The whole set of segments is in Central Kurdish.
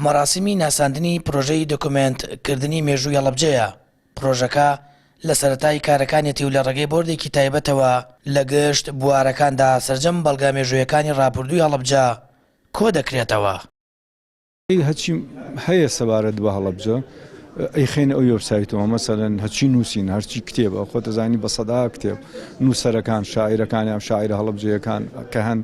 مەراسیمی ناساندنی پرۆژەی دۆکۆمێنت کردنی مێژووی هەڵەبجەیە، پرۆژەکە لە سەرەتای کارەکانیەتی و لە ڕێگەی بۆردێکی تایبەتەوە لە گشت بوارەکاندا سەرجەم بەڵگە مێژوویەکانی ڕابوردووی هەڵەبجە کۆدەکرێتەوە. هەرچی هەیە سەبارەت بە هەڵەبجە ئەیخەینە ئەو وێبسایتەوە، مەسەلەن هەرچی نووسین، هەرچی کتێبە، خۆت ئەزانی بە سەدەها کتێب نووسەرەکان، شاعیرەکان یان شاعیرە هەڵەبجەیەکان کە هەن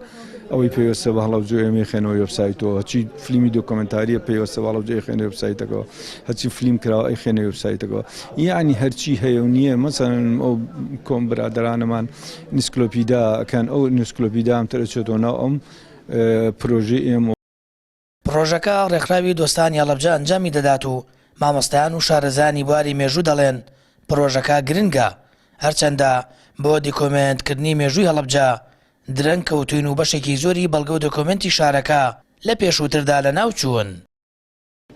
ئەوەی پەیوەستە بە هەڵەبجە ئێمە ئەیخەینەوە وێبسایتەوە، هەرچی فلیمی دۆکۆمێنتاریە پەیوەستە بە هەڵەبجە ئەیخەینە وێبسایتەکەوە، هەرچی فلیم کراوە ئەیخەینە وێبسایتەکەوە، یەعنی هەرچی هەیە و نییە، مەسەلەن ئەو کۆم برادەرانەمان ئینسکلۆپیدا ئەکەن، ئەو ئینسکلۆپیدا ئەمتر ئەچێتەوە ناو ئەم پرۆژەی ئێمە. پڕۆژەکە ڕێکخراوی دۆستانی هەڵەبجە ئەنجامی دەدات و مامۆستایان و شارەزایانی بواری مێژوو دەڵێن پڕۆژەکە گرنگە، هەرچەندە بۆ دیکۆمێنت کردنی مێژووی هەڵەبجە درەنگ کەوتووین و بەشێکی زۆری بەڵگە و دۆکۆمێنتی شارەکە لە پێشووتردا لەناوچوون.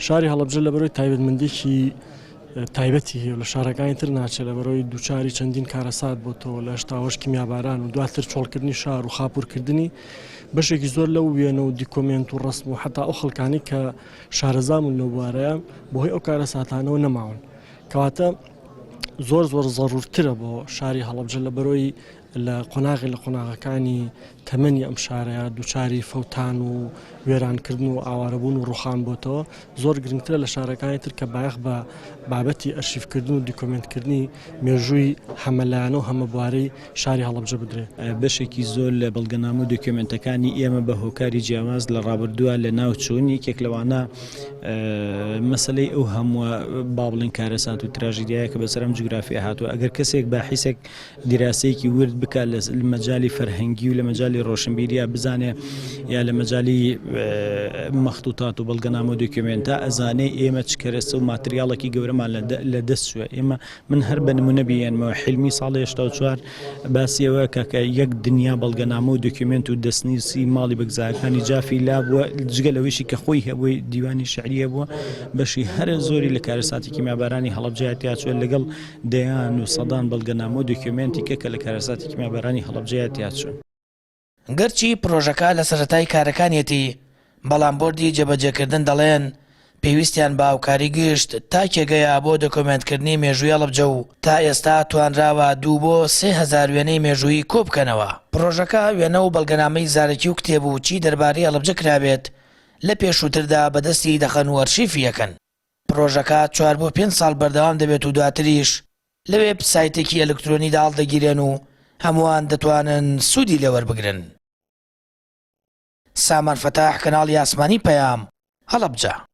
شاری هەڵەبجە لەبەرەوەی تایبەتمەندیەکی تایبەتی هەیە و لە شارەکانی تر ناچێت لەبەرەوەی دووچاری چەندین کارەسات بۆتەوە لە هەشتاوەش کیمیاباران و دواتر چۆڵکردنی شار و خاپورکردنی بەشێکی زۆر لەو وێنە و دیکۆمێنت و ڕسم و حتا ئەو خەڵکانی کە شارەزابوون لەو بوارەیە بەهۆی ئەو کارەساتانەوە نەماون کەواتە زۆر زۆر زەرورترە بۆ شاری هەڵەبجە لەبەرەوەی لە قۆناغی لە قۆناغەکانی تەمەنی ئەم شارەیە دووچاری فەوتان و وێرانکردن و ئاوارەبوون و ڕوخان بۆتەوە، زۆر گرنگترە لە شارەکانی تر کە بایەخ بە بابەتی ئەرشیفکردن و دیکۆمێنتکردنی مێژووی هەمەلایەنە و هەمەبوارەی شاری هەڵەبجە بدرێ. بەشێکی زۆر لە بەڵگەنامە و دۆکیۆمێنتەکانی ئێمە بە هۆکاری جیاواز لە ڕابردووە لە ناو چوون، یەکێک لەوانە مەسەلەی ئەو هەمووە با بڵێین کارەسات و تراژیدیایە کە بەسەر ئەم جوگرافیا هاتووە، ئەگەر کەسێک باحیسێک دیراسەیەکی ورد بکات لە مەجالی فەرهەنگی و لە مەجالی ڕۆشنبیریا بزانێ یا لە مەجالی مەختوتات و بەڵگەنامە و دۆکیۆمێنتا ئەزانێ ئێمە چ کەرەسە و ماتریاڵێکی گەورەمان لە دەست چووە ئێمە من هەر بە نمونە بیێنمەوە حلمی ساڵی 84 باسی ئەوە کاکە یەک دنیا بەڵگەنامە و دۆکیۆمێنت و دەستنووسی ماڵی بەگزاکانی جافی لا بووە جگە لەوەیشی کە خۆی هەبووی دیوانی شعری هەبووە بەشی هەرە زۆری لە کارەساتی کیمیابارانی هەڵەبجە تیاچووە لەگەڵ دەیان و سەدان بەڵگەنامە و دۆکیۆمێنتی کە کە لە کارەساتی کیمیابارانی هەڵەبجەیا تیاچوون. گەرچی پڕۆژەکە لە سەرەتای کارەکانیەتی، بەڵام بۆردی جێبەجێکردن دەڵێن، پێویستیان بە هاوکاری گشت تاکێگەیە بۆ دۆکۆمێنتکردنی مێژووی هەڵەبجە و تا ئێستا توانراوە دوو بۆ 3000 وێنەی مێژوویی کۆبکەنەوە. پڕۆژەکە وێنە و بەڵگەنامەی زارەکی و کتێب و چی دەربارەی هەڵەبجە کرابێت لە پێشووتردا بەدەستی دەخەن و ئەرشیفی ئەکەن. پڕۆژەکە چوار بۆ پێنج ساڵ بەردەوام دەبێت و دواتریش لە وێب سایتێکی ئەلکترۆنیدا هەڵدەگیرێن و هەمووان دەتوانن سوودی لێ وەربگرن. سامان فەتاح، کەناڵی ئاسمانی پەیام، هەڵەبجە.